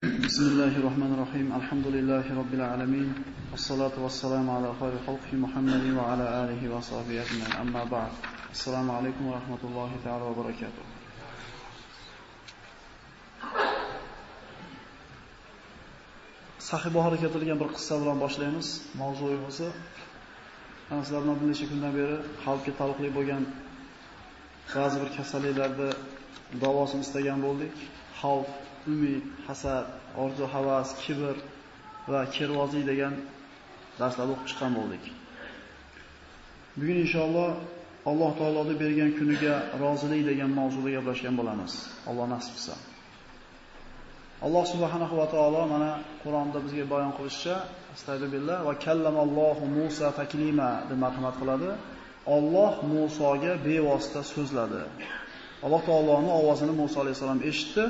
Bismillahirrahmanirrahim. Elhamdülillahi Rabbil alemin. Vessalatu vesselamu ala xayri xalqi Muhammedin ve ala alihi ve sahbihi ecmaîn. Amma ba'd. Esselamu aleyküm ve rahmetullahi teala ve berekatuhu. Sahih Buxoriy keltirilgan bir qissa bilan boshlaymiz mavzuyimizni. Mana sizlar bilan bir necha kundan beri xalqqa taalluqli bo'lgan ba'zi bir kasalliklarni davosini istagan bo'ldik. Xavf, umid, hasad, orzu, havas, kibr va kervozlik degan darslarni o'qib chiqqan bo'ldik. Bugun inshaalloh Alloh taoloning bergan kuniga rozilik degan mavzuda gaplashgan bo'lamiz. Alloh nasib qilsa. Alloh subhanahu va taolo mana Qur'onda bizga bayon qilishicha, astagfirullah va kallamallohu Musa taklima deb marhamat qiladi. Alloh Musoga bevosita so'zladi. Alloh taoloning ovozini Musa alayhisalom eshitdi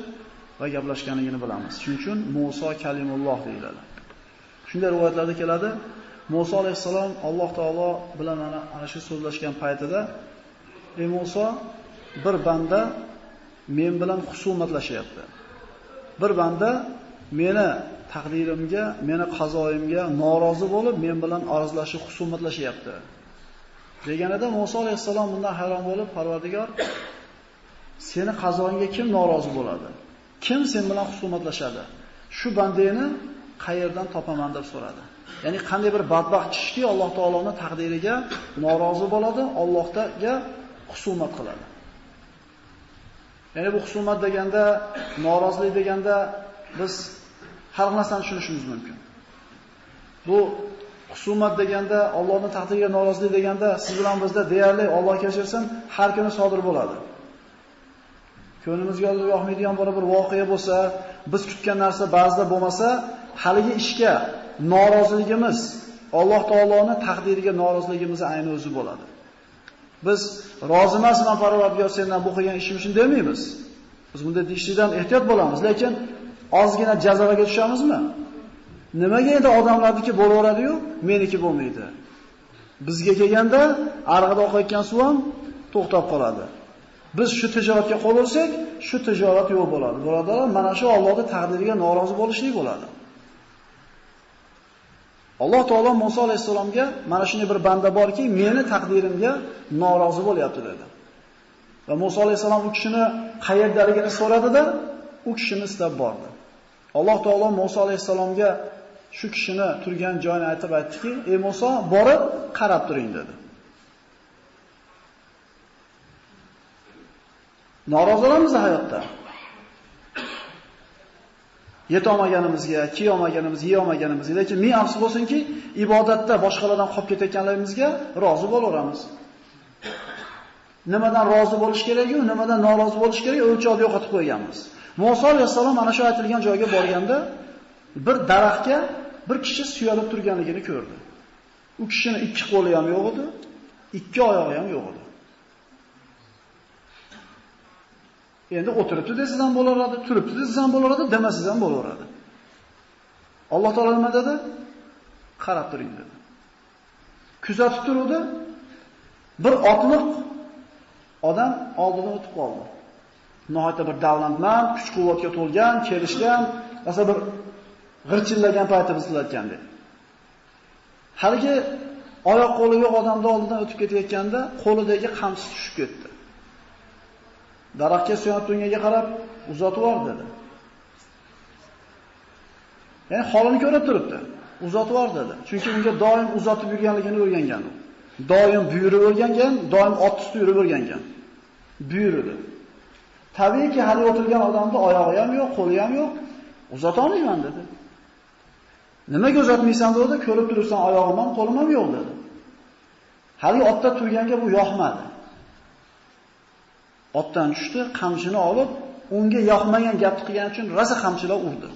va gaplashganligini bilamiz. Shuning uchun Musa kalimulloh deyiladi. Shunday rivoyatlarda keladi, Musa alayhisalom Alloh taolo bilan ana shu so'zlashgan paytida, "Ey Musa, bir banda men bilan husumatlashyapti. Bir banda meni taqdirimga, meni qazoyimga norozi bo'lib, men bilan arazlashib husumatlashyapti." Deganida Musa alayhisalom bundan hayron bo'lib, "Parvardigor, seni qazoyingga kim norozi bo'ladi? Kim sen bilan husumatlashadi? Shu bandani qayerdan topaman?" deb so'radi. Ya'ni qanday bir badbaxt kishiki Alloh taoloning taqdiriga norozi bo'ladi, Allohga husumat qiladi. Ya'ni bu husumat deganda, norozilik deganda biz har xil narsani tushunishimiz mumkin. Bu husumat deganda, Allohning taqdiriga norozilik deganda siz bilan bizda deyarli Alloh kechirsin, har kuni sodir bo'ladi. Ko'nglimizga yoqmaydigan bir voqea bo'lsa, biz kutgan narsa ba'zida bo'lmasa, haligi ishga noroziligimiz, Alloh taoloning taqdiriga noroziligimiz ayni o'zi bo'ladi. Biz rozi emasman Parvardigor sendan bu qilgan ishim uchun demaymiz. Biz bunday deyishdan ehtiyot bo'lamiz, lekin ozgina jazoga tushamizmi? Nimaga endi odamlarniki bo'laveradi-yu, meniki bo'lmaydi? Bizga kelganda arg'ida oqayotgan suv ham to'xtab qoladi. Biz shu tijoratga qo'l ursak, shu tijorat yo'q bo'ladi. Birodarlar, mana shu Allohning taqdiriga norozi bo'lishlik bo'ladi. Alloh taolo Musa alayhisalomga mana shunday bir banda borki, meni taqdirimga norozi bo'lyapti dedi. Va Musa alayhisalom u kishini qayerdaligini so'radida, u kishini istab bordi. Alloh taolo Musa alayhisalomga shu kishini turgan joyini aytib aytdiki, "Ey Musa, borib qarab turing" dedi. Norozi bo'lamiz hayotda. Yetolmaganimizga, kiyolmaganimizga, yeyolmaganimizga, lekin ming afsus bo'lsinki, ibodatda boshqalardan qolib ketayotganlarimizga rozi bo'laveramiz. Nimadan rozi bo'lish kerak-yu, nimadan norozi bo'lish kerak, o'lchovni yo'qotib qo'yganmiz. Musa alayhisalom mana shu aytilgan joyga borganda bir daraxtga bir kishi suyalib turganligini ko'rdi. U kishining ikki qo'li ham yo'q edi, ikki oyog'i ham yo'q edi. Endi o'tiribdi desangiz ham bo'laveradi, turibdi desangiz ham bo'laveradi, demasangiz ham bo'laveradi. Alloh taolo nima dedi? Qarab turing dedi. Kuzatib turdi. Bir otliq odam oldidan o'tib qoldi. Nihoyatda bir davlatman, kuch-quvvatga to'lgan, kelishgan, masalan bir g'irchillagan payti bizlatgandek. Haligi oyoq qo'li yo'q odamning oldidan o'tib ketayotganda qo'lidagi qamchi tushib ketdi. Daraxtga suyanib turganga qarab uzatib yubor dedi. Ya'ni holini ko'rib turibdi. Uzatib yubor dedi. Chunki unga doim uzatib yurganligini o'rgangan u. Doim buyurib o'rgangan, doim ot ustida yurib o'rgangan. Buyurdi. Tabiiyki hali o'tirgan odamda oyog'i ham yo'q, qo'li ham yo'q. Uzata olmayman dedi. Nimaga uzatmaysan dedi? Ko'rib turibsan oyog'im ham, qo'lim ham yo'q dedi. Hali otda turganga bu yoqmadi. Otdan tushdi, qamchini olib, unga yoqmagan gapni qilgani uchun rosa qamchilab urdi.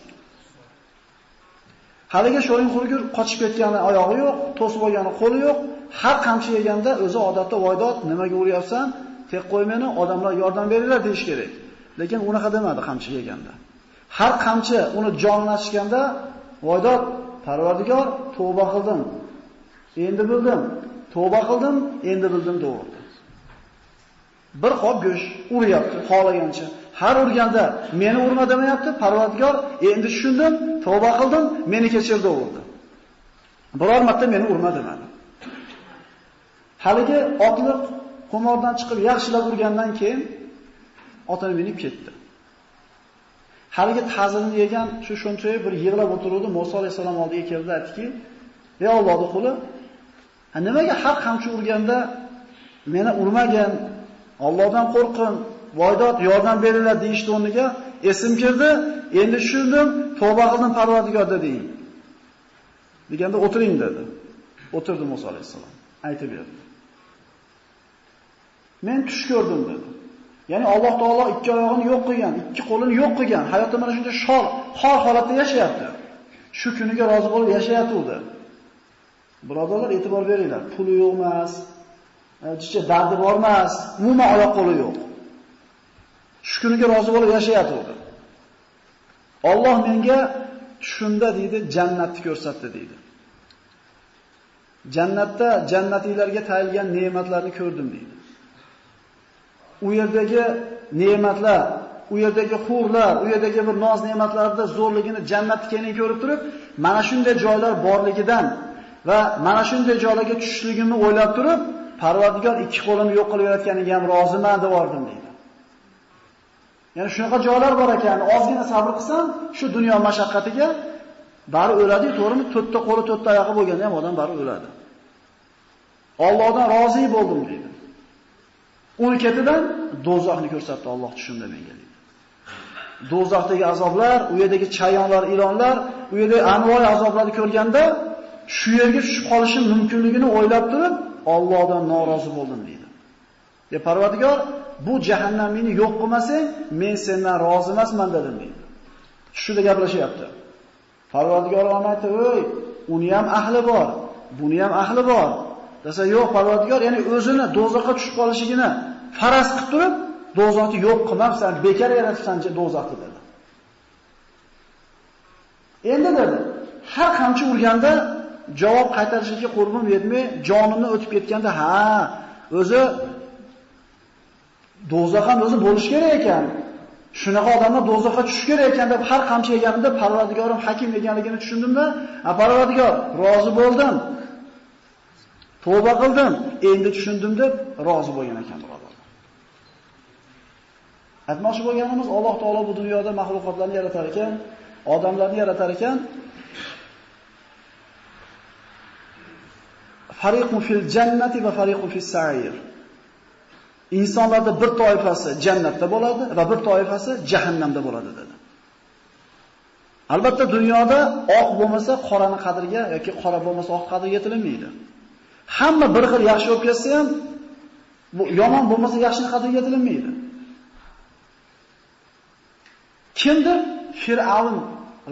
Haliga sho'ring xurgur qochib ketgani oyog'i yo'q, to'sib olgani qo'li yo'q. Har qamchi yeganda o'zi odatda voydod, nimaga uryapsan? Tek qo'y meni, odamlar yordam beringlar deyish kerak. Lekin unaqa demadi qamchi yeganda. Har qamchi uni jonini achishganda voydod, Parvardigor, tavba qildim. Endi bildim. Tavba qildim, endi bildim devordi. Bir qop go'sht uryapti xohlagancha. Har urganda meni urma demayapti, Parvardigor, endi tushundim, tavba qildim, meni kechir devordi. Biror marta meni urma demadi. Haligi otliq qumordan chiqib yaxshilab urgandan keyin otini minib ketdi. Haligi ta'zimni yegan shu sho'nchoyi bir yig'lab o'tiruvdi. Musa alayhisalom oldiga keldi, aytdiki: "Ey Allohning quli, nimaga har qamchi urganda meni urmagan, Allohdan qo'rqin, voydod yordam beringlar deyishdi o'rniga esim kirdi, endi tushundim, tavba qildim Parvardigorda deyin." Deganda o'tiring dedi. O'tirdi Musa alayhisalom. Aytib berdi. Men tush ko'rdim dedi. Ya'ni Alloh taolo ikki oyog'ini yo'q qilgan, ikki qo'lini yo'q qilgan, hayotda mana shunday shor, xor holatda yashayapti. Shu kuniga rozi bo'lib yashayotdi. Birodarlar, e'tibor beringlar. Puli yo'q emas, jicha dardi bor emas, umuman oyoq qo'li yo'q. Shu kuniga rozi bo'lib yashayotdi. Alloh menga tushimda deydi, jannatni ko'rsatdi deydi. Jannatda jannatiylarga tayinlangan ne'matlarni ko'rdim deydi. U yerdagi ne'matlar, u yerdagi hurlar, u yerdagi bir noz ne'matlarning zo'rligini jannatni keyin ko'rib turib, mana shunday joylar borligidan va mana shunday joylarga tushishligimni o'ylab turib, Parvardigor ikki qo'limni yo'q qilib yaratganiga ham roziman deb bordim deydi. Ya'ni shunaqa joylar bor ekan, ozgina sabr qilsam, shu dunyo mashaqqatiga bari o'ladi, to'g'rimi? To'rtta qo'li, to'rtta oyog'i bo'lganda ham odam bari o'ladi. Allohdan rozi bo'ldim deydi. Uni ketidan do'zaxni ko'rsatdi Alloh tushimda menga deydi. Do'zaxdagi azoblar, u yerdagi chayonlar, ilonlar, u yerdagi anvoy azoblarni ko'rganda shu yerga tushib qolishim mumkinligini o'ylab turib, Allohdan norozi bo'ldim deydi. Ya Parvardigor, bu jahannamni yo'q qilmasang, men sendan rozi emasman dedim deydi. Tushida gaplashyapti. Parvardigor aytdi: "Ey, uni ham ahli bor, buni ham ahli bor." Desa, yo'q Parvardigor, ya'ni o'zini do'zaxga tushib qolishligini faraz qilib turib, do'zaxni yo'q qilmabsan, bekor yaratibsan do'zaxni dedi. Endi dedi, har qamchi urganda javob qaytarishga qurbim yetmay, jonimni o'tib ketganda, ha, o'zi do'zax ham o'zi bo'lish kerak ekan. Shunaqa odamlar do'zaxga tushish kerak ekan deb har qamchi yeganimda Parvardigorim hakim ekanligini tushundimda, "A Parvardigor, rozi bo'ldim. Tavba qildim, endi tushundim" deb rozi bo'lgan ekan birodarlar. Aytmoqchi bo'lganimiz, Alloh taolo bu dunyoda mahluqotlarni yaratar ekan, odamlarni yaratar ekan, fariqun fil jannati va fariqun fis sa'ir. Insonlarda bir toifasi jannatda bo'ladi va bir toifasi jahannamda bo'ladi dedi. Albatta dunyoda oq bo'lmasa qorani qadriga yoki qora bo'lmasa oq qadriga yetilmaydi. Hamma bir xil yaxshi bo'lib ketsa ham, bu yomon bo'lmasa yaxshini qadriga yetilmaydi. Kimdir Fir'avn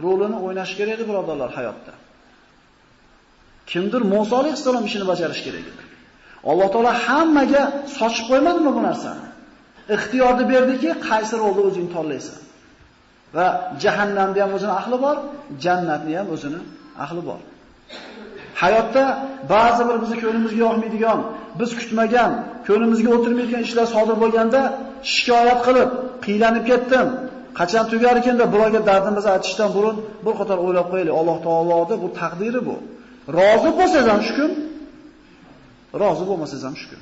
rolini o'ynash kerak edi birodarlar hayotda. Kimdir Musa alayhissalom ishini bajarish kerak edi. Alloh taolo hammaga sochib qo'ymadimi bu narsani? Ixtiyorni berdiki, qaysi rolni o'zing tanlaysan. Va jahannamda ham o'zini ahli bor, jannatni ham o'zini ahli bor. Hayotda ba'zi bir bizni ko'nglimizga yoqmaydigan, biz kutmagan, ko'nglimizga o'tirmaydigan ishlar sodir bo'lganda shikoyat qilib, qiylanib ketdim. Qachon tugar ekan deb birovga dardimizni aytishdan burun bir qator o'ylab qo'yaylik. Alloh taoloning bu taqdiri bu. Rozi bo'lsangiz ham shu kun, rozi bo'lmasangiz ham shu kun.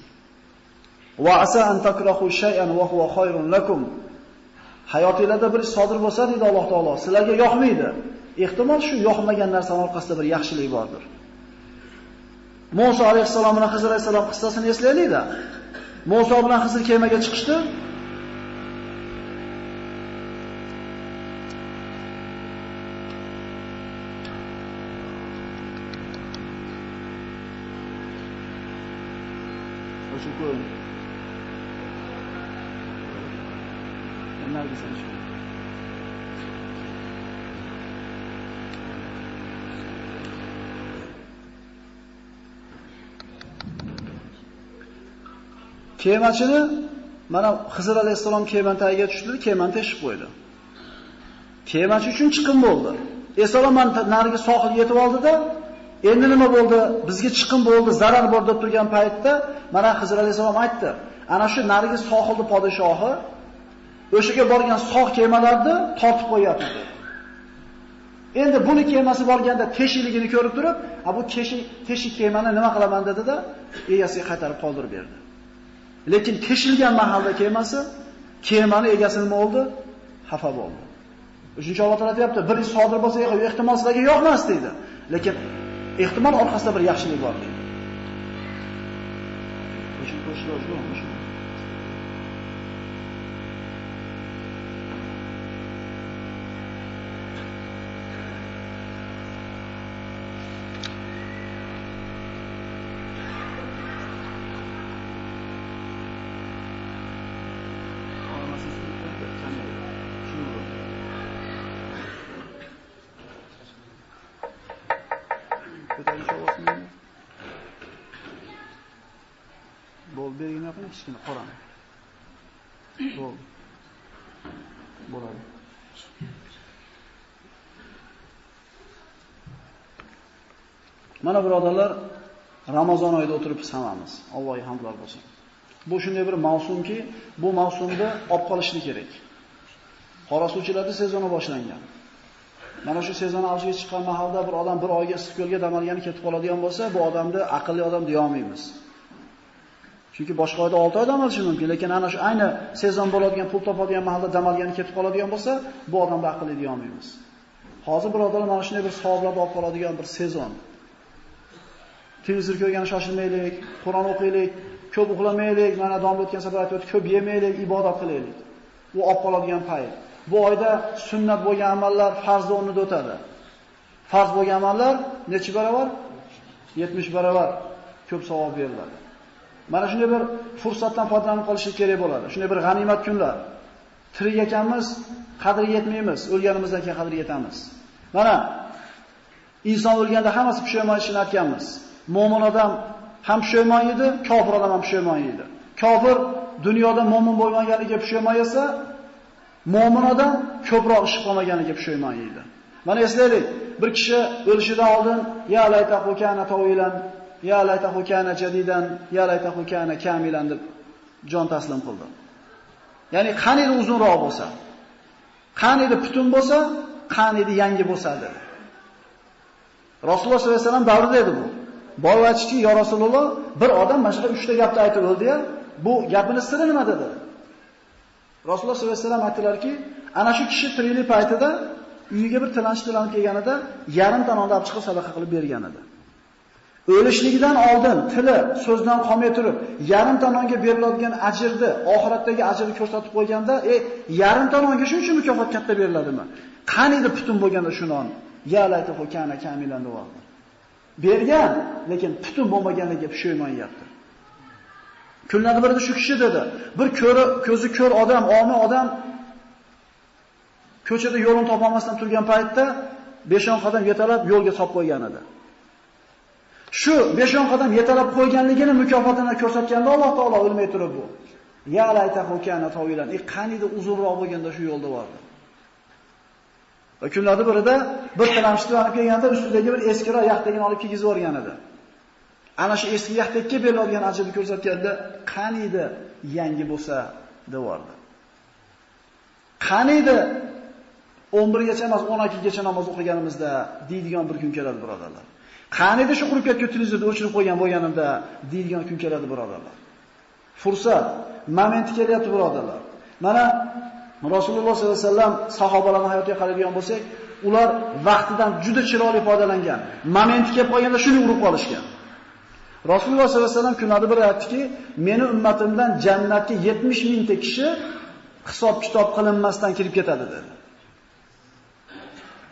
Va asa an takrahu shay'an va huwa khayrun lakum. Hayotingizda bir ish sodir bo'lsa deydi Alloh taolo, sizlarga yoqmaydi. Ehtimol shu yoqmagan narsaning orqasida bir yaxshilik bordir. Musa alayhissalom bilan Xizr alayhissalom qissasini eslaylik-da. Musa bilan Xizr kemaga chiqishdi. Kemachini mana Xizr alayhissalom kemani tagiga tushdi, kemani teshib qo'ydi. Kemachi uchun chiqim bo'ldi. Esalom narigi sohilga yetib oldi-da, endi nima bo'ldi? Bizga chiqim bo'ldi, zarar bor deb turgan paytda mana Xizr alayhissalom aytdi. Ana shu narigi sohilning podshohi O'shaga borgan sog' kemalarni tortib qo'yapti dedi. Endi buni kemasi borganda teshikligini ko'rib turib, "A bu teshik kemani nima qilaman?" dedi-da, egasiga qaytarib qoldirib berdi. Lekin teshilgan mahalda kemasi, kemani egasi nima bo'ldi? Xafa bo'ldi. Uchinchi Alloh taolo aytayapti, bir ish sodir bo'lsa, ehtimol sizlarga yoqmas deydi. Lekin ehtimol orqasida bir yaxshilik bor deydi. Kichkina qorani. Bo'ldi. Bo'ladi. Mana birodarlar, Ramazon oyida o'tirib hammamiz. Allohga hamdlar bo'lsin. Bu shunday bir mavsumki, bu mavsumda olib qolishni kerak. Qorasuvchilarda sezoni boshlangan. Mana shu sezon avjiga chiqqan mahalda bir odam bir oyga Issiqko'lga dam olgani ketib qoladigan bo'lsa, bu odamni aqlli odam deya olmaymiz. Chunki boshqa oyda 6 oy dam olishi mumkin, lekin ana shu ayni sezon bo'ladigan, pul topadigan mahalda dam olgani ketib qoladigan bo'lsa, bu odamni aqlli deya olmaymiz. Hozir birodarlar mana shunday bir savoblarni olib qoladigan bir sezon. Televizor ko'rgani shoshilmaylik, Qur'on o'qiylik, ko'p uxlamaylik, mana dam o'tgan safar aytib, ko'p yemaylik, ibodat qilaylik. Bu olib qoladigan payt. Bu oyda sunnat bo'lgan amallar farz o'rnida o'tadi. Farz bo'lgan amallar necha barobar? 70 barobar ko'p savob beriladi. Mana shunday bir fursatdan foydalanib qolish kerak bo'ladi. Shunday bir g'animat kunlar. Tirik ekanmiz, qadriga yetmaymiz, o'lganimizdan keyin qadriga yetamiz. Mana inson o'lganda hammasi pushaymon ishini aytganmiz. Mo'min odam ham pushaymon yedi, kofir odam ham pushaymon yedi. Kofir dunyoda mo'min bo'lmaganiga pushaymon yesa, mo'min odam ko'proq ish qilmaganiga pushaymon yeydi. Mana eslaylik, bir kishi o'lishidan oldin ya laytahu kana tawilan, ya laytahu kana jadidan, ya laytahu kana kamilan deb jon taslim qildi. Ya'ni qaniydi uzunroq bo'lsa, qaniydi butun bo'lsa, qaniydi yangi bo'lsa dedi. Rasululloh sollallohu alayhi vasallam davrida edi bu. Borib aytishdiki, "Ya Rasululloh, bir odam mana shunaqa 3 ta gapni aytib o'ldi-ya, bu gapini siri nima?" dedi. Rasululloh sollallohu alayhi vasallam aytdilarki, ana shu kishi tiriklik paytida uyiga bir tilanchi tilanib kelganida yarim ta nonni olib chiqib sadaqa qilib bergan edi. O'lishligidan oldin tili so'zdan qolmay turib, yarim ta nonga beriladigan ajrni, oxiratdagi ajrni ko'rsatib qo'yganda, yarim ta nonga shuncha mukofot katta beriladimi? Qaniydi butun bo'lganda shu non? Ya laytahu kana kamilan deyapti. Bergan, lekin butun bo'lmaganiga pushaymon yeyapti. Kunlarda birida shu kishi dedi, bir ko'zi ko'r odam, omi odam ko'chada yo'lini topa olmasdan turgan paytda 5-10 qadam yetalab yo'lga solib qo'ygan edi. Shu 5-10 qadam yetalab qo'yganligini mukofotini ko'rsatganda Alloh taolo o'lmay turib bu. Ya laytahu kana tawilan, qaniydi uzunroq bo'lganda shu yo'lda bordi. Va kunlarda birida bir tilamchi tilanib kelganda ustidagi bir eskiroq yaxtagini olib kiygizib yuborgan edi. Ana shu eski yaxtakka beriladigan ajrni ko'rsatganda qaniydi yangi bo'lsa devordi. Qaniydi 11 gacha emas 12 gacha namoz o'qiganimizda deydigan bir kun keladi birodarlar. Qaniydi shu qurib ketgan televizorni o'chirib qo'ygan bo'lganimda deydigan kun keladi birodarlar. Fursat, momenti kelyapti birodarlar. Mana Rasululloh sollallohu alayhi vasallam sahobalarning hayotiga qaraydigan bo'lsak, ular vaqtidan juda chiroyli foydalangan. Momenti kelib qolganda shuni urib qolishgan. Rasululloh sollallohu alayhi vasallam kunlarda bir aytdiki, meni ummatimdan jannatga 70 mingta kishi hisob-kitob qilinmasdan kirib ketadi dedi.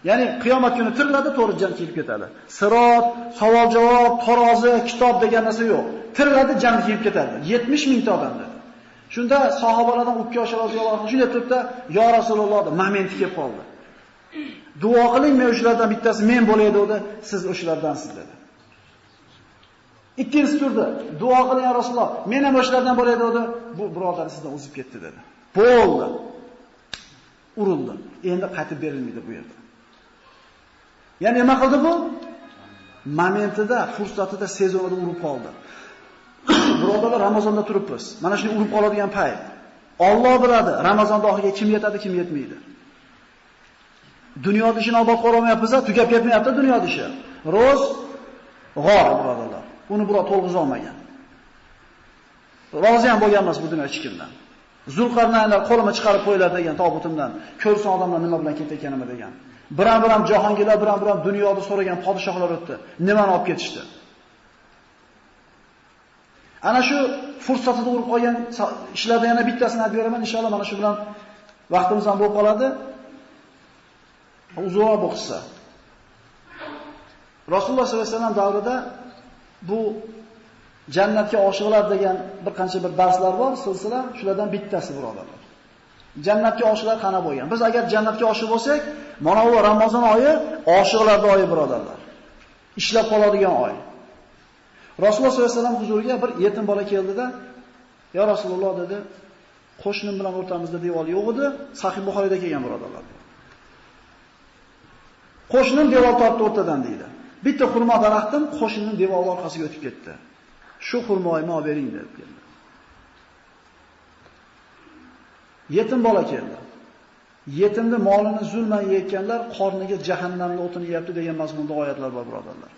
Ya'ni qiyomat kuni tiriladi, to'g'ri jannatga kirib ketadi. Sirot, savol-javob, tarozi, kitob degan narsa yo'q. Tiriladi, jannatga kirib ketadi. 70 mingta odam dedi. Shunda sahobalardan Ukkosh roziyallohu anhu shunday turibdi, "Ya Rasululloh" deb momenti kelib qoldi. Duo qiling, men o'shalardan bittasi men bo'lay dedi, siz o'shalardansiz dedi. Ikkinchisi turdi, duo qiling ya Rasululloh, men ham o'shalardan bo'lay dedi, bu birodar sizdan o'zib ketdi dedi. Bo'ldi. Urildi. Endi qaytib berilmaydi bu yerda. Ya'ni nima qildi bu? Momentida, fursatida, sezonida urib qoldi. Birodarlar, Ramazonda turibmiz. Mana shuni urib qoladigan payt. Alloh biladi, Ramazon oxiriga kim yetadi, kim yetmaydi. Dunyo ishini obod qilolmayapmiz, tugab ketmayapti dunyo ishi. Ro'z g'or birodarlar. Uni birov to'lg'iza olmagan. Rozi ham bo'lgan emas bu dunyo hech kimdan. Zulqarnaynlar qo'limni chiqarib qo'ylar degan tobutimdan, ko'rsin odamlar nima bilan ketayotganimni degan. Biram-biram jahongirlar, biram-biram dunyoda so'ragan podshohlar o'tdi. Nimani olib ketishdi? Ana shu fursatida urib qolgan ishlardan yana bittasini aytib beraman, inshaalloh mana shu bilan vaqtimiz ham bo'lib qoladi. Uzunroq bu qissa. Rasululloh sollallohu alayhi vasallam davrida bu jannatga oshiqlar degan bir qancha bir darslar bor, silsila, shulardan bittasi birodarlar. Jannatga oshiqlar qana bo'lgan? Biz agar jannatga oshiq bo'lsak, mana bu Ramazon oyi oshiqlarning oyi birodarlar. Ishlab qoladigan oy. Rasululloh sollallohu alayhi vasallam huzuriga bir yetim bola keldida, "Ya Rasululloh" dedi, "Qo'shnim bilan o'rtamizda devor yo'q edi." Sahih Buxoriyda kelgan birodarlar. Qo'shnim devor tortdi o'rtadan deydi. Bitta xurmo daraxtim qo'shnining devori orqasiga o'tib ketdi. Shu xurmoyni olib bering deb keldi. Yetim bola keldi. Yetimni molini zulman yeyotganlar qorniga jahannamning o'tini yeyapti degan mazmunda oyatlar bor birodarlar.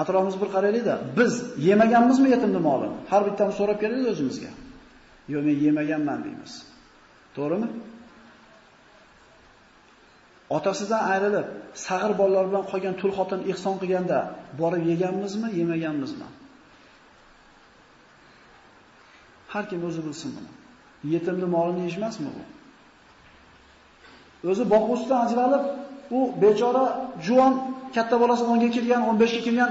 Atrofimiz bir qaraylik-da, biz yemaganmizmi yetimni molini? Har bittamiz so'rab kelaylik o'zimizga. Yo'q, men yemaganman deymiz. To'g'rimi? Otasidan ayrilib, sag'ir bolalar bilan qolgan tul xotin ihson qilganda borib yeganmizmi, yemaganmizmi? Har kim o'zi bilsin buni. Yetimni molini yeyish emasmi bu? O'zi boquvchidan ajralib, u bechora juvon katta bolasi 10 ga kirgan, 15 ga kirgan,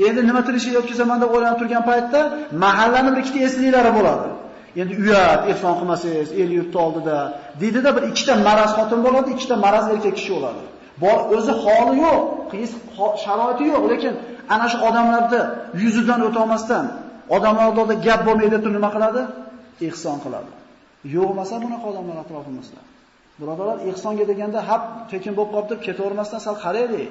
endi nima tirishga yotkizaman deb o'ylanib turgan paytda mahallaning bir ikkita esliklari bo'ladi. Endi uyat, ehson qilmasangiz, el yurt oldida deydida bir ikkita maraz xotin bo'ladi, ikkita maraz erkak kishi bo'ladi. Bor o'zi holi yo'q, qiyin sharoiti yo'q, lekin ana shu odamlarni yuzidan o'ta olmasdan, odamlar oldida gap bo'lmaydi deb nima qiladi? Ehson qiladi. Yo'qmasa bunaqa odamlar atrofimizda. Birodarlar, ehsonga deganda hap tekin bo'lib qolib deb ketavermasdan sal qaraylik.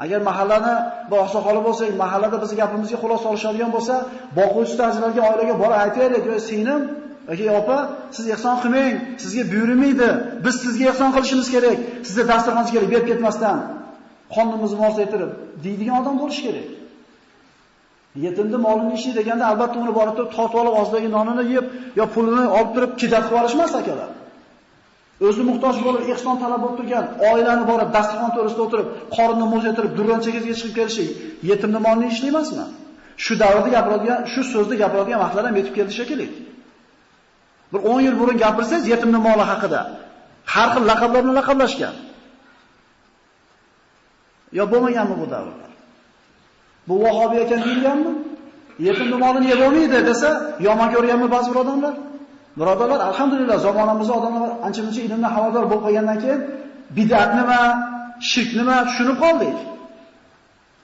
Agar mahallani bir oqsoqoli bo'lsak, mahallada bizni gapimizga xulosa olishadigan bo'lsa, boquvchisi ajralgan oilaga borib aytaylik, "Ey singlim, yoki opa, siz ehson qilmang, sizga buyurmaydi. Biz sizga ehson qilishimiz kerak, sizga dasturxonchi kerak, berib ketmasdan qonimizni moslashtirib" deydigan odam bo'lish kerak. Yetimni molini ishi deganda albatta uni borib turib tortib olib og'zidagi nonini yeb yo pulini olib turib kidat qilib olish emas akalar. O'zi muhtoj bo'lib ehson talab bo'lib turgan oilani borib dasturxon to'g'risida o'tirib, qornini mo'zaytirib durranchagizga chiqib kelishi yetimni molini ishi emasmi? Shu davrda gapiradigan, shu so'zni gapiradigan vaqtlar ham yetib keldi shekilli. Bir 10 yil burun gapirsangiz yetimni moli haqida har xil laqablar bilan laqablashgan. Yo bo'lmaganmi bu davrlar? Bu vahobiy ekan deyilganmi? Yetimni molini yeb olmaydi desa, yomon ko'rganmi ba'zi bir odamlar? Birodarlar, alhamdulillah zamonamizda odamlar ancha-muncha ilmdan xabardor bo'lib qolgandan keyin bid'at nima, shirk nima tushunib qoldik.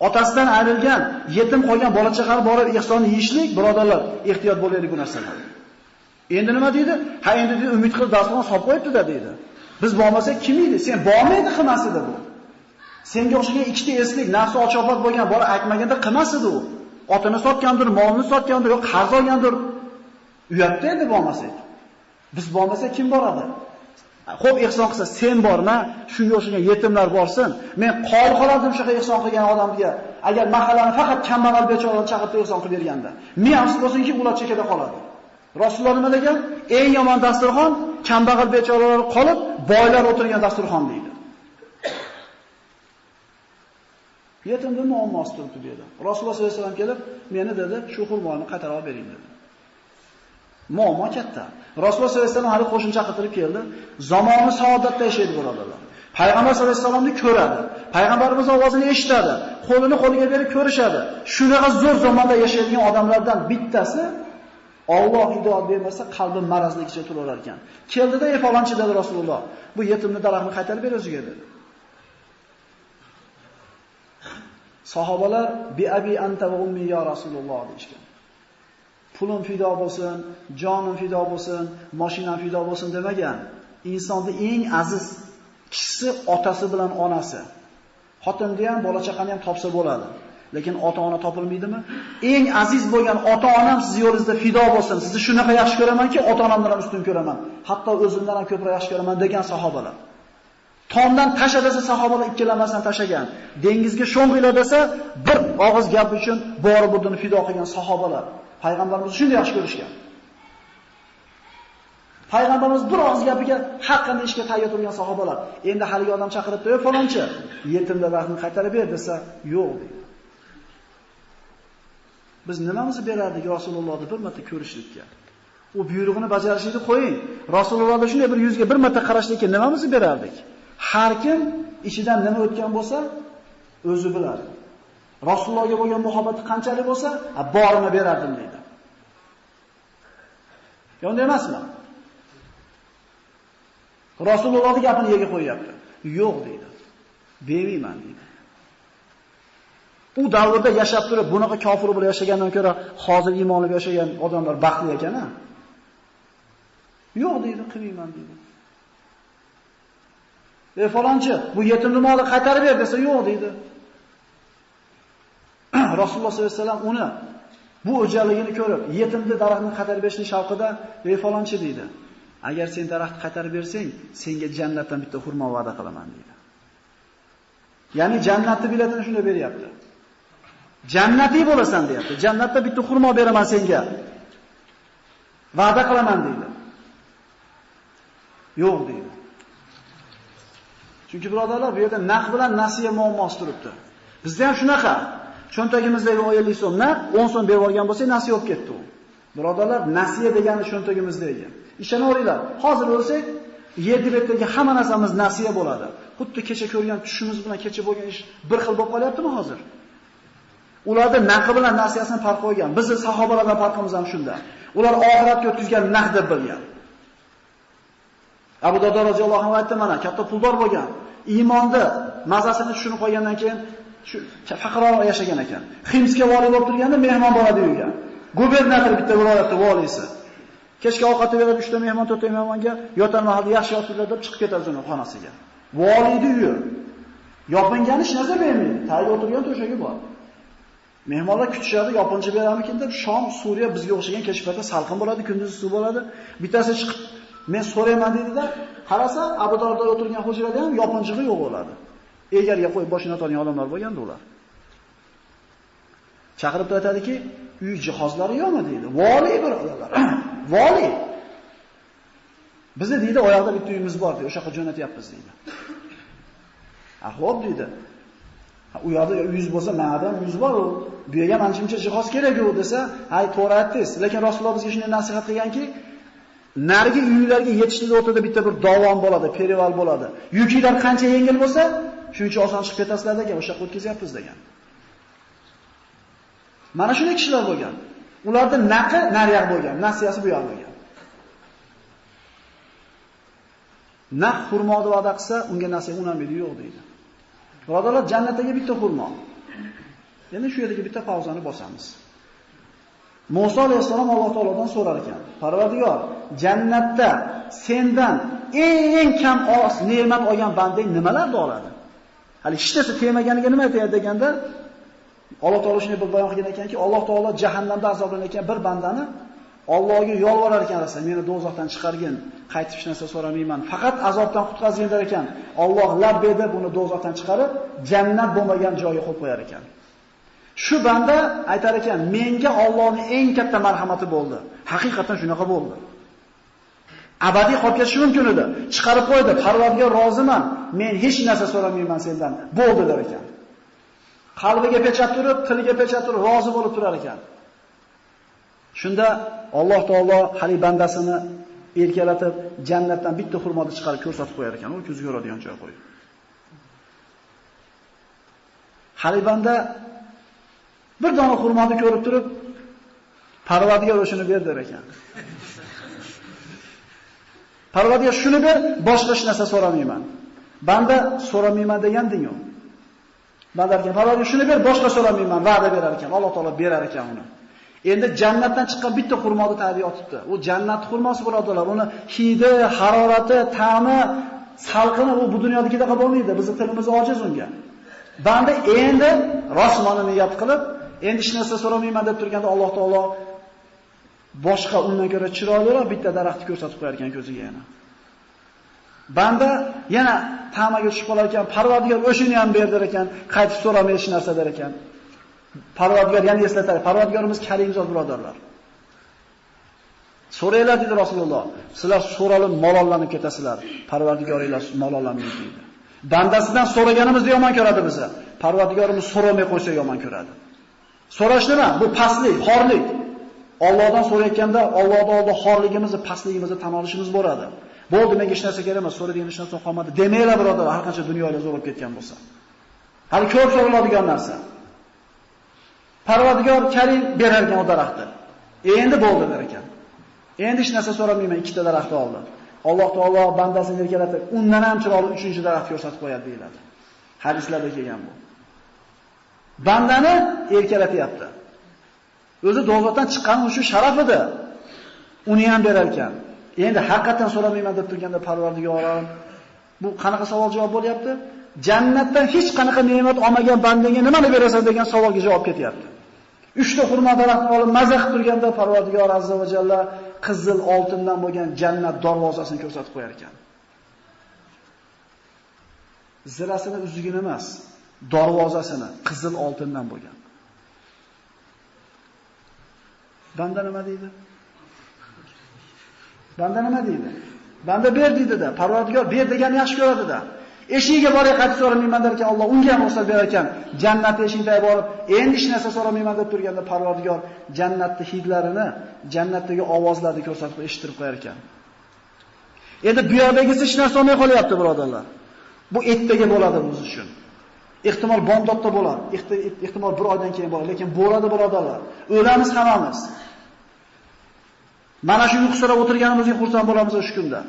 Otasidan ayrilgan, yetim qolgan bola chaqani borib ehsonni yeyishlik, birodarlar, ehtiyot bo'laylik bu narsadan. Endi nima deydi? Ha, endi deydi, umid qilib dasturxon solib qo'yibdi-da deydi. Biz bormasak kim yeydi? Sen bormaydi qilmas edi bu. Senga o'xshagan ikkita eslik, nafsi ochoqot bo'lgan bola aytmaganda qilmas edi u. Otini sotgandir, molini sotgandir, yo qarz olgandir. Uyatda endi bormasak. Biz bormasak kim boradi? Xo'p, ehson qilsa sen borma, shunga o'xshagan yetimlar borsin. Men qoyil qolardim shunaqa ehson qilgan odamga. Agar mahallani faqat kambag'al bechoralarni chaqirib ehson qilib berganda. Men afsus bo'lsinki, ular chekada qoladi. Rasululloh nima degan? Eng yomon dasturxon kambag'al bechoralar qolib, boylar o'tirgan dasturxon deydi. Yetimning muammosi turibdi bu yerda. Rasululloh sollallohu alayhi vasallam kelib, meni dedi, shu xurmoni qaytarib olib bering dedi. Muammo katta. Rasululloh sollallohu alayhi vasallam hali qo'shin chaqirtirib keldi. Zamoni saodatda yashaydi birodarlar. Payg'ambar sollallohu alayhi vasallamni ko'radi. Payg'ambarimiz ovozini eshitadi. Qo'lini qo'liga berib ko'rishadi. Shunaqa zo'r zamonda yashaydigan odamlardan bittasi Alloh hidoyat bermasa qalbi marazligicha turaver ekan. Keldida, "Ey falonchi" dedi Rasululloh. "Bu yetimni daraxtini qaytarib ber o'ziga" dedi. Sahobalar bi abi anta va ummi ya Rasululloh deyishgan. Pulim fido bo'lsin, jonim fido bo'lsin, mashinam fido bo'lsin demagan. Insonning eng aziz kishisi otasi bilan onasi. Xotinni ham, bola chaqani ham topsa bo'ladi. Lekin ota-ona topilmaydimi? Eng aziz bo'lgan ota-onam siz yo'lingizda fido bo'lsin. Sizni shunaqa yaxshi ko'ramanki, ota-onamdan ham ustun ko'raman. Hatto o'zimdan ham ko'proq yaxshi ko'raman degan sahobalar. Tomdan tasha desa sahobalar ikkilanmasdan tashagan. Dengizga sho'ng'iylar desa bir og'iz gap uchun bori burdini fido qilgan sahobalar. Payg'ambarimiz shunday yaxshi ko'rishgan. Payg'ambarimiz bir og'iz gapiga har qanday ishga tayyor turgan sahobalar. Endi haligi odam chaqiribdi, "Ey falonchi, yetimlar vaqtini qaytarib ber" desa, "Yo'q" deydi. Biz nimamizni berardik Rasulullohni bir marta ko'rishlikka? U buyrug'ini bajarishlikni qo'ying. Rasulullohga shunday bir yuzga bir marta qarashlikka nimamizni berardik? Har kim ichidan nima o'tgan bo'lsa, o'zi biladi. Rasulullohga bo'lgan muhabbati qanchalik bo'lsa, borini berardim deydi. Yonda emasmi? Rasulullohning gapini yerga qo'yapti. Yo'q deydi. Bermayman deydi. U davrda yashab turib, bunaqa kofir bo'lib yashagandan ko'ra hozir iymonli yashagan odamlar baxtli ekan-a? Yo'q deydi, qilmayman deydi. Ey falonchi, bu yetimni moli qaytarib ber desa, yo'q deydi. Rasululloh sollallohu alayhi vasallam uni bu o'jarligini ko'rib, yetimni daraxtni qaytarib berishning shavqida, ey falonchi deydi. Agar sen daraxtni qaytarib bersang, senga jannatdan bitta xurmo va'da qilaman deydi. Ya'ni jannatni biletini shunday beryapti. Jannatiy bo'lasan deyapti. Jannatda bitta xurmo beraman senga. Va'da qilaman deydi. Yo'q deydi. Chunki birodarlar, bu yerda naq bilan nasiya muammosi turibdi. Bizda ham shunaqa. Cho'ntagimizdagi 50 so'm naq, 10 so'm berib olgan bo'lsak, nasiya bo'lib ketdi u. Birodarlar, nasiya degani cho'ntagimizdagi. Ishonaveringlar, hozir o'lsak, yerda betdagi hamma narsamiz nasiya bo'ladi. Xuddi kecha ko'rgan tushimiz bilan kecha bo'lgan ish bir xil bo'lib qolyaptimi hozir? Ularda naqi bilan nasiyasini farq qo'ygan. Bizni sahobalardan farqimiz ham shunda. Ular oxiratga o'tkazgan naq deb bilgan. Abu Dardo roziyallohu anhu aytdi mana, katta puldor bo'lgan. Iymonda mazasini tushunib qolgandan keyin shu faqirroq yashagan ekan. Ximsga vali bo'lib turganda mehmon boradi uyga. Gubernator bitta viloyatda valisi. Kechki ovqatni beradi 3 ta mehmon, 4 ta mehmonga, yotar mahalda yaxshi yotibdilar deb chiqib ketadi uni xonasiga. Valiyni uyi. Yopingani hech narsa bermaydi. Tayga o'tirgan to'shagi bor. Mehmonlar kutishadi, yopinchi beramikin deb. Shom, Suriya bizga o'xshagan kech paytda salqin bo'ladi, kunduz issiq bo'ladi. Bittasi chiqib, men so'rayman dedi-da, qarasa Abu Dardo o'tirgan hujrada ham yopinchig'i yo'q bo'ladi. Egarga qo'yib boshini otadigan odamlar bo'lganda ular. Chaqirib aytadiki, uy jihozlari yo'qmi deydi. Vali birodarlar. Vali. Bizni deydi, oyoqda bitta uyimiz bor deydi, o'sha yoqqa jo'natyapmiz deydi. A xo'p deydi. U yoqda uyingiz bo'lsa, ma'dan uyingiz bor u. Bu yerga manimcha jihoz kerak-ku desa, hay to'g'ri aytdingiz. Lekin Rasululloh bizga shunday nasihat qilganki, narigi uylarga yetishlikda o'rtada bitta bir dovon bo'ladi, perival bo'ladi. Yukinglar qancha yengil bo'lsa, shuncha oson chiqib ketasizlar degan, o'sha yoqqa o'tkazyapmiz degan. Mana shunday kishilar bo'lgan. Ularda naqi nariyoq bo'lgan, nasiyasi bu yoq bo'lgan. Naq xurmoni va'da qilsa, unga nasiya unamaydi, yo'q deydi. Birodarlar, jannatdagi bitta xurmo. Endi shu yerdagi bitta pauzani bosamiz. Musa alayhissalom Alloh taolodan so'rar ekan: "Parvardigor, jannatda sendan eng kam ne'mat olgan bandang nimalarni oladi?" Hali hech narsa tegmaganiga nima aytadi deganda, Alloh taolo shunday bir bayon qilgan ekanki, Alloh taolo jahannamda azoblanayotgan bir bandani Allohga yolvorar ekan, rosa, meni do'zaxdan chiqargin, qaytib hech narsa so'ramayman, faqat azobdan qutqazgin der ekan. Alloh labbay deb uni do'zaxdan chiqarib, jannat bo'lmagan joyga qo'yib qo'yar ekan. Shu banda aytar ekan, menga Allohning eng katta marhamati bo'ldi. Haqiqatan shunaqa bo'ldi. Abadiy qolib ketishi mumkin edi. Chiqarib qo'ydi, Parvardigor roziman, men hech narsa so'ramayman sendan. Bo'ldi der ekan. Qalbiga pechat turib, tiliga pechat turib, rozi bo'lib turar ekan. Shunda Alloh taolo hali bandasini erkalatib, jannatdan bitta xurmoni chiqarib ko'rsatib qo'yar ekan, u ko'zi ko'radigan joy qo'yib. Hali banda bir dona xurmoni ko'rib turib, Parvardigor o'shini ber der ekan. Parvardigor shuni ber, boshqa hech narsa so'ramayman. Banda so'ramayman deganding-ku. Banda ekan, Parvardigor shuni ber, boshqa so'ramayman, va'da berar ekan. Alloh taolo berar ekan uni. Endi jannatdan chiqqan bitta xurmoni tagida yotibdi. U jannat xurmosi birodarlar, uni hidi, harorati, ta'mi, salqini u bu dunyodagidaqa bo'lmaydi. Bizning tilimiz ojiz unga. Banda endi rosmoni niyat qilib, endi hech narsa so'ramayman deb turganda Alloh taolo boshqa undan ko'ra chiroyliroq bitta daraxtni ko'rsatib qo'yar ekan ko'ziga yana. Banda yana ta'maga tushib qolar ekan, Parvardigor o'shini ham berdir ekan, qaytib so'ramay hech narsa der ekan. Parvardigor yana eslatadi. Parvardigorimiz Karim zot birodarlar. So'ranglar dedi Rasululloh. Sizlar so'ralib malollanib ketasizlar. Parvardigoringlar malollanmaydi dedi. Bandasidan so'raganimizni yomon ko'radi bizni. Parvardigorimiz so'ramay qo'ysa yomon ko'radi. So'rash nima? Bu pastlik, xorlik. Allohdan so'rayotganda Allohning oldida xorligimizni, pastligimizni tan olishimiz bo'ladi. Bo'ldi, menga hech narsa kerak emas, so'radigan hech narsa qolmadi demanglar birodarlar, har qancha dunyolar zo'r bo'lib ketgan bo'lsa. Hali ko'p so'raladigan narsa. Parvardigor Karim berar ekan o daraxtni. Endi bo'ldi der ekan. Endi hech narsa so'ramayman, ikkita daraxtni oldi. Alloh taolo bandasini erkalatib, undan ham chiroyli 3-daraxt ko'rsatib qo'yadi deyiladi. Hadislarda kelgan bu. Bandani erkalatyapti. O'zi do'zaxdan chiqqani uchun sharaf edi. Uni ham berar ekan. Endi haqiqatan so'ramayman deb turganda Parvardigorim, bu qanaqa savol javob bo'lyapti? Jannatdan hech qanaqa ne'mat olmagan bandaga nimani berasan degan savolga javob ketyapti. 3 ta xurmo daraxtini olib maza qilib turganda Parvardigor azza va jalla qizil oltindan bo'lgan jannat darvozasini ko'rsatib qo'yar ekan. Zirasini uzugini emas, darvozasini qizil oltindan bo'lgan. Banda nima deydi? Banda nima deydi? Banda ber deydi-da. Parvardigor ber deganni yaxshi ko'radi-da. Eshigiga borib qaytib so'ramayman der ekan, Alloh unga ham ruxsat berar ekan. Jannat eshigiga borib, endi hech narsa so'ramayman deb turganda Parvardigor jannatning hidlarini, jannatdagi ovozlarni ko'rsatib eshittirib qo'yar ekan. Endi bu yerdagisi hech narsa olmay qolyapti birodarlar. Bu ertaga bo'ladi biz uchun. Ehtimol bomdodda bo'ladi, ehtimol bir oydan keyin bo'ladi, lekin bo'ladi birodarlar. O'lamiz hammamiz. Mana shu uyqusirab o'tirganimizga xursand bo'lamiz o'sha kunda.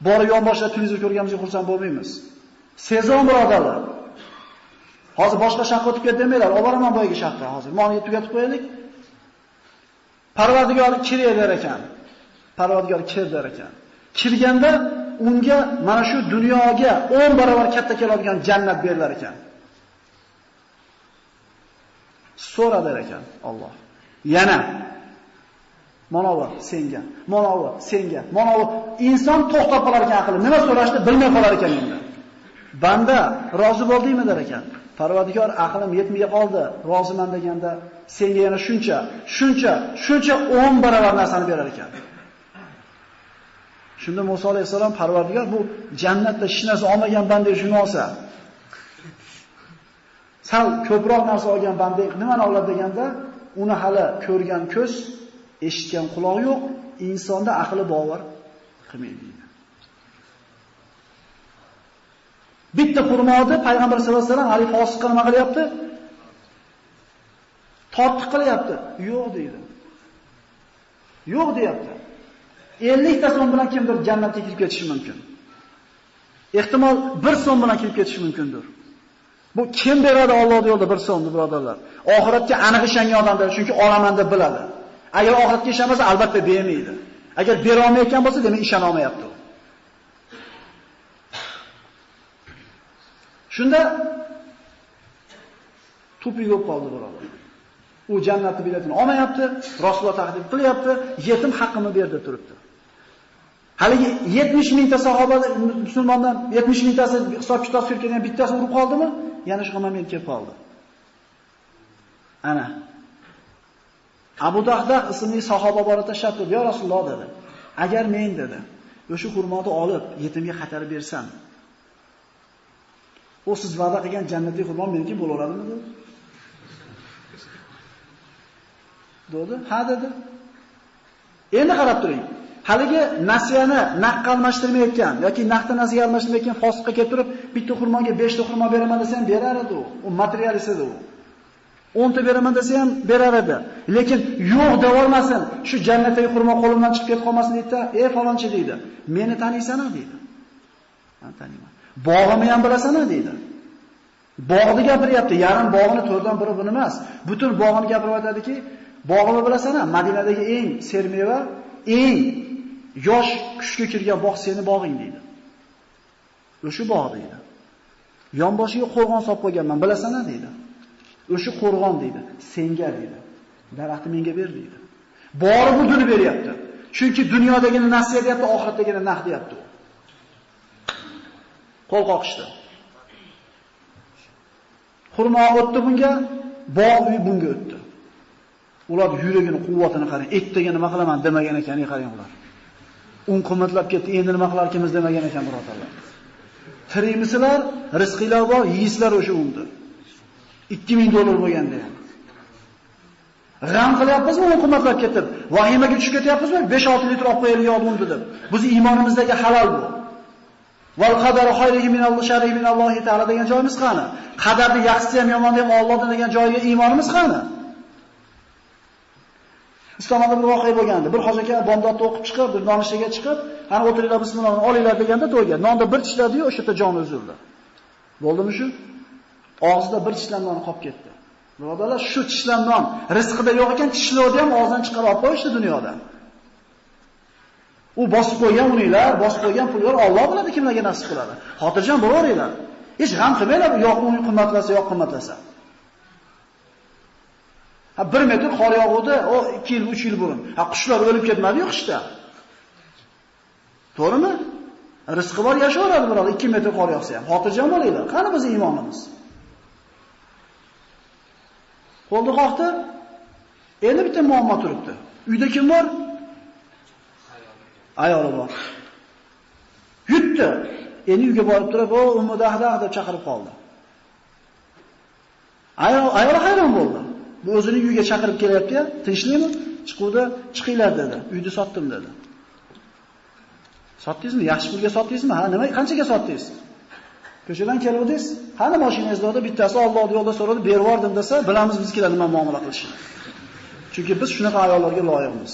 Borib yonboshda televizor ko'rganimizga xursand bo'lmaymiz. Sezon birodarlar. Hozir boshqa shahga o'tib ket demanglar, olib boraman boyagi shahga hozir. Moni tugatib qo'yaylik. Parvardigor kiraver ekan. Parvardigor kir der ekan. Kirganda unga mana shu dunyoga 10 barobar katta keladigan jannat berilar ekan. So'ra der ekan Alloh. Yana manovi senga, manovi senga, manovi inson to'xtab qolar ekan aqli, nima so'rashni bilmay qolar ekan endi. Banda rozi bo'ldingmi der ekan. Parvardigor aqlim yetmay qoldi, roziman deganda senga yana shuncha, shuncha, shuncha 10 barobar narsani berar ekan. Shunda Musa alayhisalom Parvardigor bu jannatda hech narsa olmagan banda shuni olsa, sal ko'proq narsa olgan banda nimani oladi deganda, uni hali ko'rgan ko'z, eshitgan quloq yo'q, insonda aqli bovar qilmaydi deydi. Bitta xurmoni payg'ambar sollallohu alayhi vasallam hali fosiqqa nima qilyapti? Tortiq qilyapti. Yo'q deydi. Yo'q deyapti. 50 ta so'm bilan kimdir jannatga kirib ketishi mumkin. Ehtimol 1 so'm bilan kirib ketishi mumkindir. Bu kim beradi Allohning yo'lida 1 so'mni birodarlar? Oxiratga aniq ishongan odam beradi, chunki olaman deb biladi. Agar oxiratga ishonmasa albatta bermaydi. Agar bera olmayotgan bo'lsa, demak ishona olmayapti. Shunda tupik bo'lib qoldi birodarlar. U jannatni biletini olmayapti, Rasululloh tahdid qilyapti, yetim haqqini ber deb turibdi. Haligi 70 mingta sahoba musulmondan 70 mingtasi hisob kitob surkilgan bittasi urib qoldimi? Yana shu moment kelib qoldi. Ana Abu Dahdah ismli sahoba borib tashlab turdi, "Ya Rasululloh" dedi. Agar men dedi, o'sha xurmoni olib yetimga qaytarib bersam, o siz va'da qilgan jannatli xurmo meniki bo'laveradimi dedi. Dedi, ha dedi. Endi qarab turing. Haligi nasiyani naqqa almashtirmayotgan yoki naqdni nasiyaga almashtirmayotgan fosiqqa kelib turib, bitta xurmoga 5 ta xurmo beraman desa ham berar edi u. U materialist edi u. 10 ta beraman desa ham berar edi. Lekin yo'q devormasin, shu jannatdagi xurmo qo'limdan chiqib ketib qolmasin deydi-da, "Ey falonchi" deydi. Meni taniysan-a deydi. Men taniyman. Bog'imni ham bilasan-a deydi. Bog'ni gapiryapti, yarim bog'ini 4dan biri buni emas. Butun bog'ini gapirib aytadiki, bog'imni bilasan-a, Madinadagi eng sermeva, eng yosh kuchga kirgan bog' seni bog'ing deydi. O'sha bog' deydi. Yonboshiga qo'rg'on solib qo'yganman, bilasan-a deydi. O'sha qo'rg'on deydi, senga deydi. Daraxtni menga ber deydi. Bori budini beryapti. Chunki dunyodagini nasiya deyapti, oxiratdagini naq deyapti. Qo'l qoqishdi. Xurmo o'tdi bunga, bog' uy bunga o'tdi. Ular yuragini quvvatini qarang, ertaga nima qilaman demagan ekan, qarang ular. Un qimmatlab ketdi, endi nima qilarkimiz demagan ekan birodarlar. Tirikmisizlar, rizqinglar bor, yeysizlar o'sha unni. $2000 bo'lganda ham. G'am qilyapmizmi, un qimmatlab ketdi. Vahimaga tushib ketyapmizmi? 5-6 litr olib qo'yaylik yo'q unni deb. Bizning iymonimizdagi halol bu. Val qadaru xayrihi minallohi sharrihi minallohi ta'ala degan joyimiz qani? Qadarni yaxshisi ham yomoni ham Allohdan degan joyga iymonimiz qani? Islomda bir voqea bo'lgandi. Bir hoji aka bomdodda o'qib chiqib, bir nonushtaga chiqib, "Qani o'tiringlar, bismillah, olinglar" deganda to'yga. Nonda bir tishladi-yu, o'sha yerda joni uzildi. Bo'ldimi shu? Og'zida bir tishlam non qolib ketdi. Birodarlar, shu tishlam non rizqida yo'q ekan, tishlovdi ham og'zidan chiqarib olib qo'yishdi dunyodan. U bosib qo'ygan uninglar, bosib qo'ygan pullar Alloh biladi kimlarga nasib qiladi. Xotirjam bo'laveringlar. Hech g'am qilmanglar, yo'q uning qimmatlasa, yo'q qimmatlasa. Ha 1 metr qor yog'di, o 2 yil, 3 yil burun. Ha qushlar o'lib ketmadi-yu qishda. To'g'rimi? Rizqi bor yashayveradi birodar, 2 metr qor yog'sa ham. Xotirjam bo'linglar. Qani bizning iymonimiz? Qo'lni qoqdi. Endi bitta muammo turibdi. Uyda kim bor? Ayoli bor. Yutdi. Endi uyga borib turib, "O, Ummu Dahdah" deb chaqirib qoldi. Ayoli hayron bo'ldi. Bu o'zini uyga chaqirib kelyapti-ya, tinchlikmi? Chiquvdi, chiqinglar dedi. Uyni sotdim dedi. Sotdingizmi? Yaxshi pulga sotdingizmi? Ha, nima, qanchaga sotdingiz? Ko'chadan keluvdingiz? Qani mashinangiz dedi, bittasi Alloh yo'lida so'radi, berib yubordim desa, bilamiz bizkilar nima muomala qilishini. Chunki biz shunaqa ayollarga loyiqmiz.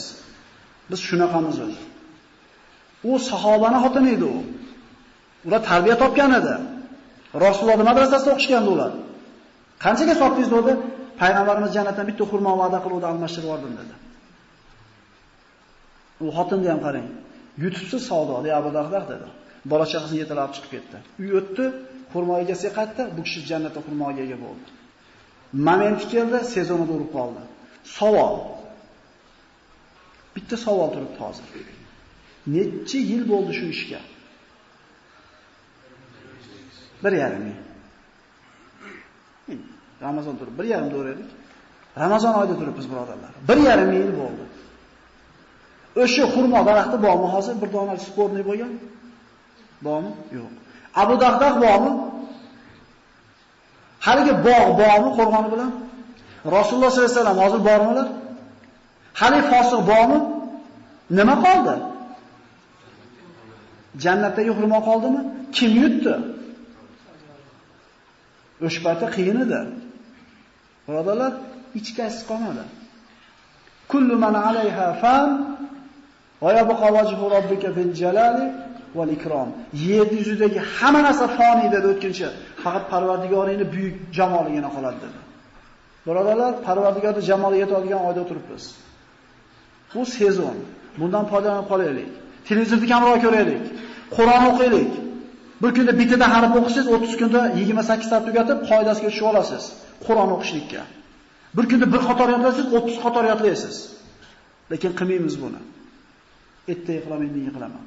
Biz shunaqamiz o'zi. U sahobani xotini edi u. Ular tarbiya topgan edi. Rasulullohning madrasasida o'qishgandi ular. Qanchaga sotdingiz dedi? Payg'ambarimiz jannatdan bitta xurmo va'da qiluvdi, almashtirib yubordim dedi. U xotinni ham qarang. Yutibsiz savdo, deya Abu Dahdah dedi. Bola chaqasini yetalab chiqib ketdi. Uy o'tdi, xurmo egasiga qaytdi, bu kishi jannatda xurmoga ega bo'ldi. Momenti keldi, sezonida urib qoldi. Savol. Bitta savol turibdi hozir. Necha yil bo'ldi shu ishga? 1,5 yil. Ramazon turib, 1,5 do'raylik. Ramazon oyida turibmiz birodarlar. 1,5 yil bo'ldi. O'sha xurmo daraxti bormi hozir? Bir dona sportniy bo'lgan? Bormi? Yo'q. Abu Dahdah bormi? Haligi bog' bormi qo'rg'oni bilan? Rasululloh sollallohu alayhi vasallam hozir bormilar? Hali fosiq bormi? Nima qoldi? Jannatdagi xurmo qoldimi? Kim yutdi? O'sha paytda qiyin edi. Birodarlar, hech qaysi qolmadi. Kullu man alayha fan va yabqa wajhu robbika bil jalali val ikrom. Yer yuzidagi hamma narsa foniy dedi o'tkinchi. Faqat Parvardigoringning buyuk jamoligina qoladi dedi. Birodarlar, Parvardigorning jamoliga yetadigan oyda o'tiribmiz. Bu sezon. Bundan foydalanib qolaylik. Televizorni kamroq ko'raylik. Qur'on o'qiylik. Bir kunda bittada harf o'qisangiz, 30 kunda 28 ta tugatib, qoidasiga tushib olasiz. Qur'on o'qishlikka. Bir kunda bir qator yodlaysiz, 30 qator yodlaysiz. Lekin qilmaymiz buni. Ertaga qilaman, indinga qilaman.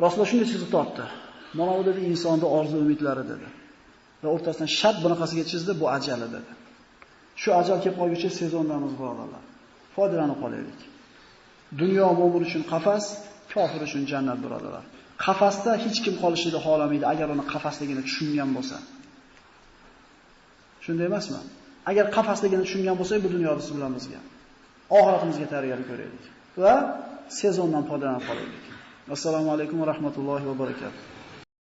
Rasululloh shunday chizib tortdi. Mana bu dedi insonning orzu umidlari dedi. Va o'rtasidan shart bunaqasiga chizdi, bu ajali dedi. Shu ajal kelib qolguncha sezondamiz birodarlar. Foydalanib qolaylik. Dunyo mo'min uchun qafas, kofir uchun jannat birodarlar. Qafasda hech kim qolishini xohlamaydi agar uni qafasligini tushungan bo'lsa. Shunday emasmi? Agar qafasligini tushungan bo'lsak, bu dunyoda siz bilan bizga oxiratimizga tayyorgarlik ko'raylik va sezondan foydalanib qolaylik. Assalomu alaykum va rahmatullohi va barakatuh.